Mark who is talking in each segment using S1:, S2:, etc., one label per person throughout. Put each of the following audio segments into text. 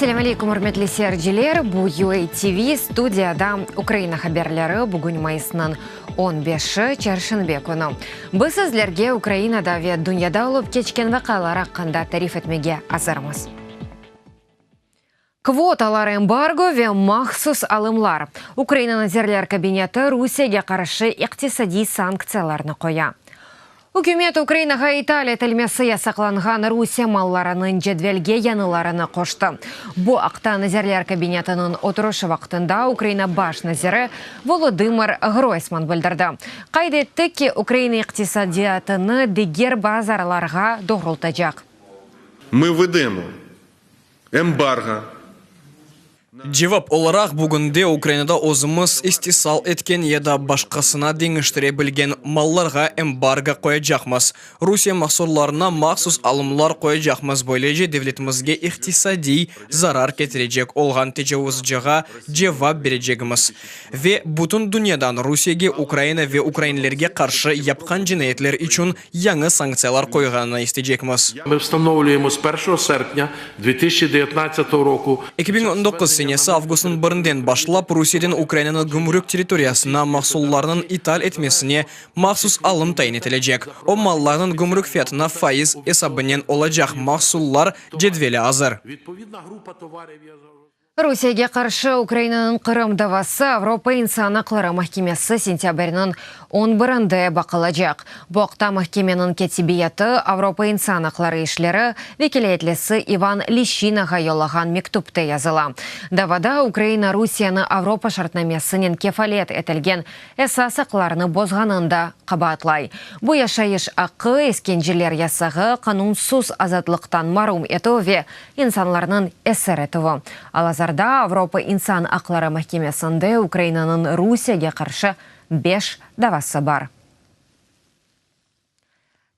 S1: Selâm aleykum, ürmetli seyirciler! Bu UA TV, studiyada Ukraina haberleri, bugün mayısnıñ on beşi, çarşenbe künü. Biz sizlerge Ukrainada ve dünyada olıp keçken vaqialar aqqında tarif etmege azırmız. Kvotalar, embargo ve mahsus alımlar, Ukraina Nazirler Kabineti Rusiyege qarşı iqtisadiy sanktsiyalarnı qoya. Ükümet Ukrainağa ital etilmesi yasaqlanğan Rusiye mallarınıñ cedvelge yañılarını qoştı. Bu aqta Nazirler Kabinetiniñ oturışı vaqtında Ukraina baş naziri Volodımır Ğroysman bildirdi. Qayd etti ki, Ukraina iqtisadiyatını diger bazarlarğa doğrultacaq.
S2: Mı vvedemo embargo.
S3: Cevap olaraq, bugünde Ukrainada özümiz istisal etken ya da başqasına deñiştire bilgen mallarğa embargo qoyacaqmız. Rusiye mahsullarına mahsus alımlar qoyacaqmız, böylece devletimizge iqtisadiy zarar ketirecek olğan tecavuzcığa cevap berecegimiz. Ve bütün dünyadan Rusiyege Ukraina ve ukrainlerge qarşı yapqan cinayetler içün yañı sanktsiyalar qoyğanını isteycekmiz.
S4: Mı vstanovlüyemo z perşogo serpnâ dve tısyaçi devyatnadtsatogo roku.
S3: 2019 senesi avgustnıñ birinden başlap Rusiyeden Ukrainanıñ gümrük territoriyasına mahsullarnıñ ital etmesine mahsus alım tayin etilecek. O mallarnıñ gümrük fiyatına faiz esabınen olacaq mahsullar cedveli azır.
S1: Rusiyege qarşı Ukrainanıñ Qırım davası Avropa insan aqları mahkemesi sentâbrniñ on birinde baqılacaq. Bu aqta mahkemeniñ kâtibiyeti Avropa insan aqları işleri vekilâyetlisi İvan Lişinağa yollağan mektüpte yazıla. Davada Ukraina Rusiyeni Avropa şartnamesinen kefalet etilgen esas aqlarnı bozğanında qabaatlay. Bu yaşayış aqqı, eskenceler yasağı, qanunsız azatlıqtan marum etüv ve İnsanlarnıñ esir etüvi. Al-azırda Avropa insan aqları mahkemesinde Ukrainanıñ Rusiyege qarşı beş davası bar.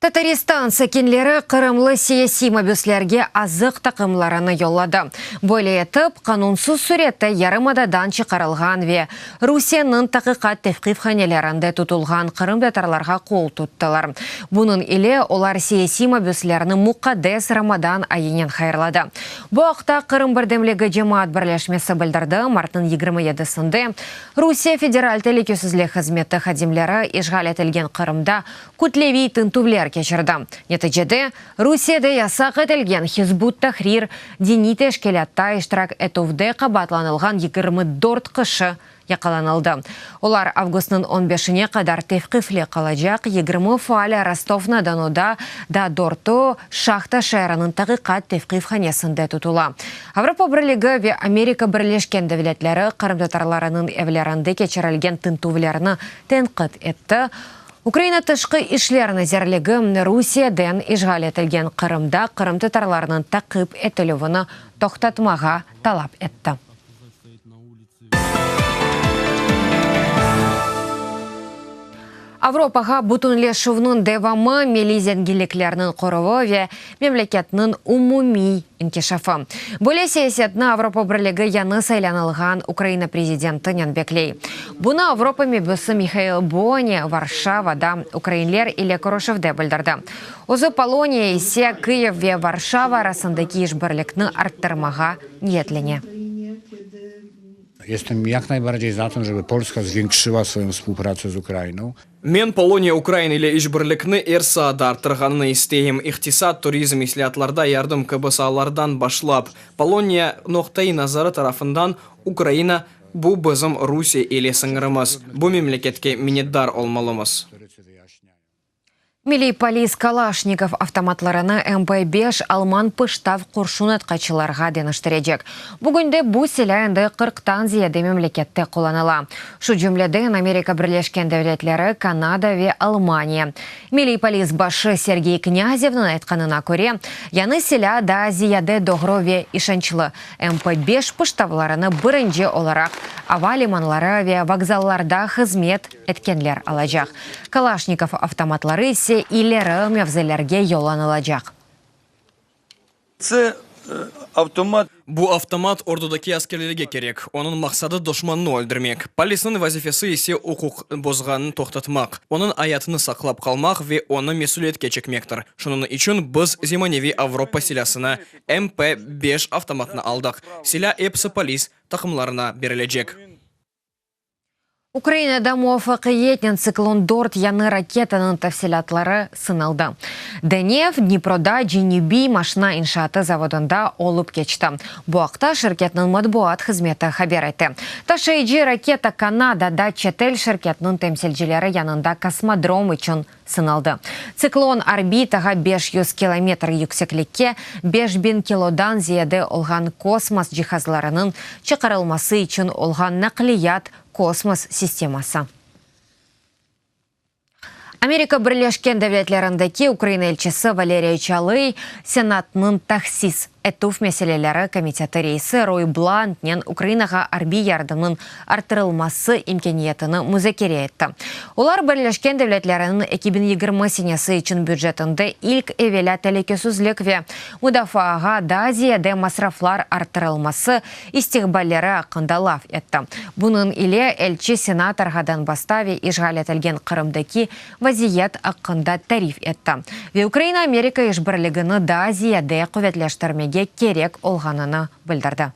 S1: Tataristan sakinleri qırımlı siyasiy mabüslerge azıq taqımlarını yolladı. Böyle etip, qanunsız sürette yarımadadan çıqarılğan ve Rusiyeniñ taqiqat tevqifhanelerinde tutulğan qırımtatarlarğa qol tuttılar. Bunıñ ile olar siyasiy mabüslerni muqaddes Ramadan ayınen hayırladı. Bu aqta Qırım birdemligi cemaat birleşmesi bildirdi. Martnıñ 27-sinde Rusiye Federal telükesizlik hızmeti hadimleri işğal etilgen Qırımda kütleviy tintüvler keçirdi. Neticede, Rusiyede yasaq etilgen Hizb ut-Tahrir diniy teşkilâtta iştirak etüvde qabaatlanılğan 24 kişi yaqalanıldı. Olar avgustnıñ on beşine qadar tevqifli qalacaq, 20 faal Rostov-na-Donuda, daa dörtü Şahta şeeriniñ taqiqat tevqifhanesinde tutula. Avropa Birligi ve Amerika Birleşken Devletleri qırımtatarlarınıñ evlerinde keçirilgen tintüvlerni tenqit etti. Ukraina Tışqı işler nazirligi Rusiyeden işğal etilgen Qırımda qırımtatarlarnıñ taqip etilüvini toqtatmağa talap etti. Avropağa bütünleşüvniñ devamı, milliy zenginliklerniñ qoruvı ve memleketniñ umumiy inkişafı. Böyle siyasetni Avropa Birligi yañı saylanılğan Ukraina prezidentinen bekley. Bunı Avropa mebüsi Mihail Boni Varşavada ukrainler ile körüşüvde bildirdi. Özü Poloniya ise Kıyiv ve Varşava arasındaki işbirlikni arttırmağa niyetlene.
S5: Jestem jak najbardziej za tym, żeby Polska zwiększyła swoją współpracę z Ukrainą.
S3: Men Poloniya Ukraina ile işbirlikni er saada arttırğanını isteyim, iqtisat, turizm, islâatlarda yardım kibi saalardan başlap. Poloniya noqta-i nazarı tarafından Ukraina, bu bizim Rusiye ile sıñırımız, bu memleketke minnetdar olmalımız.
S1: Milliy polis Kalaşnikov avtomatlarını MP beş alman pıştav qurşun atqaçılarğa deñiştirecek. Bugünde bu silâ endi qırqtan ziyade memlekette qullanıla. Şu cümleden, Amerika Birleşken Devletleri, Kanada ve Almaniya. Milliy polis başı Sergey Knâzevniñ aytqanına köre, yañı silâ daa ziyade doğru ve işançlı. MP beş pıştavlarını birinci olaraq ava limanları ve vokzallarda hızmet etkenler alacaq, Kalaşnikov avtomatları ise ileri mevzilerge yollanılacaq.
S6: Avtomat.
S3: Bu avtomat ordudaki askerlerge kerek. Onıñ maqsadı duşmannı öldürmek. Polisniñ vazifesi ise uquq bozğannı toqtatmaq, onıñ ayatını saqlap qalmaq ve onı mesüliyetke çekmektir. Şunıñ içün biz zemaneviy Avropa silâsını, MP beş avtomatını aldıq. Silâ episi polis taqımlarına berilecek.
S1: Ukrainada muvafaqiyetnen Tsiklon dört yañı raketanıñ tafsilâtları sınaldı. Deñev Dniproda Cenübiy maşina inşaatı zavodında olıp keçti. Bu aqta şirketniñ matbuat hızmeti haber ete. Taşıyıcı raketa Kanadada çetel şirketniñ temsilcileri yanında kosmodrom içün sınaldı. Tsiklon orbitağa 500 kilometr yükseklikke 5000 kilodan ziyade olğan kosmos cihazlarınıñ çıqarılması içün olğan naqliyat kosmos sisteması. Amerika Birleşken Devletlerindeki Ukraina elçisi Valeriya Çalıy Senatnıñ tahsis etüv meseleleri komiteti reisi Roy Blantnen Ukrainağa arbiy yardımnıñ arttırılması imkâniyetini muzakere etti. Olar Birleşken Devletleriniñ 2020 senesi içün bücetinde ilk evelâ telükesizlik ve mudafaağa daa ziyade masraflar arttırılması istiqballeri aqqında laf etti. Bunıñ ile elçi senatorğa Donbassta ve işğal etilgen Qırımdaki vaziyet aqqında tarif etti ve Ukraina-Amerika işbirligini daa ziyade quvetleştirmege kerek olğanını bildirdi.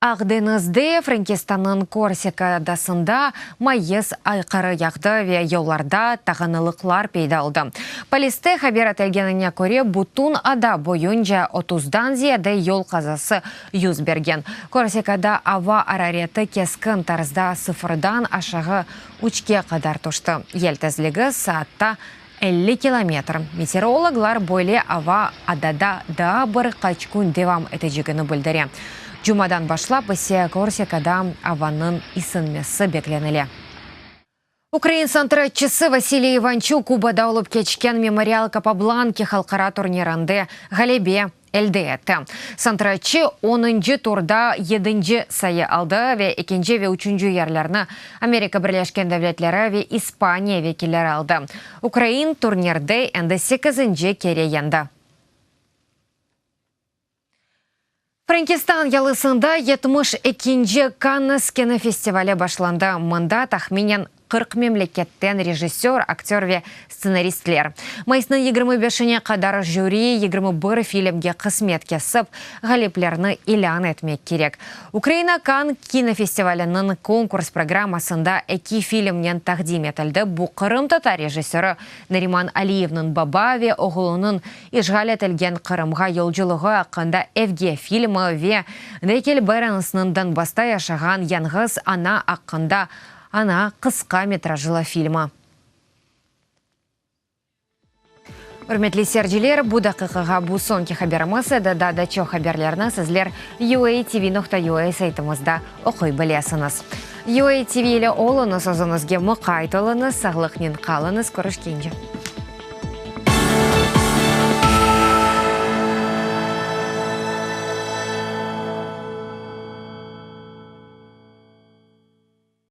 S1: Aq deñizde, Frenkistannıñ Korsika adasında mayıs ayqırı yağdı ve yollarda tağanılıqlar peyda oldı. Poliste haber etilgenine köre, bütün ada boyunca otuzdan ziyade yol qazası yüz bergen. Korsikada ava arareti keskin tarzda sıfırdan aşağı üçke qadar tüşti, yel tezligi saatta 50 kilometr. Meteorologlar böyle ava adada daa bir qaç kün devam etecegini bildire. Cumadan başlap ise Korsikada avanıñ isinmesi beklenile. Ukrain santıraççısı Vasiliy İvançuk Kubada olıp keçken Memorial Kapablanki halqara turnirinde ğalebe elde etti. Santıraççı onıncı turda yedinci sayı aldı ve ekinci ve üçünci yerlerni Amerika Birleşken Devletleri ve İspaniya vekilleri aldı. Ukrain turnirde endi sekizinci kere yeñdi. Frenkistan yalısında 72-nci Kannes kinofestivali başlandı. Mında tahminen 40 memleketten rejissör, aktör ve stsenaristler. Mayısnıñ 25-ine qadar jüri 21 filmge qısmet kesip, ğaliplerni ilân etmek kerek. Ukraina Kann kinofestivaliniñ konkurs programmasında eki filmnen taqdim etildi, bu qırımtatar rejissörı Nariman Aliyevniñ Baba ve oğlunıñ işğal etilgen Qırımğa yolculığı aqqında Evge filmi ve Dekel Berensniñ Donbassta yaşağan yañğız ana aqqında Ana qısqa metrajlı filmi. Ürmetli seyirciler, bu daqiqağa bu soñki haberimiz edi. Daa da çoq haberlerni sizler uatv.ua saytımızda oquy bilesiñiz. UATV ile oluñız, özüñizge muqayt oluñız, sağlıqnen qalıñız, körüşkence.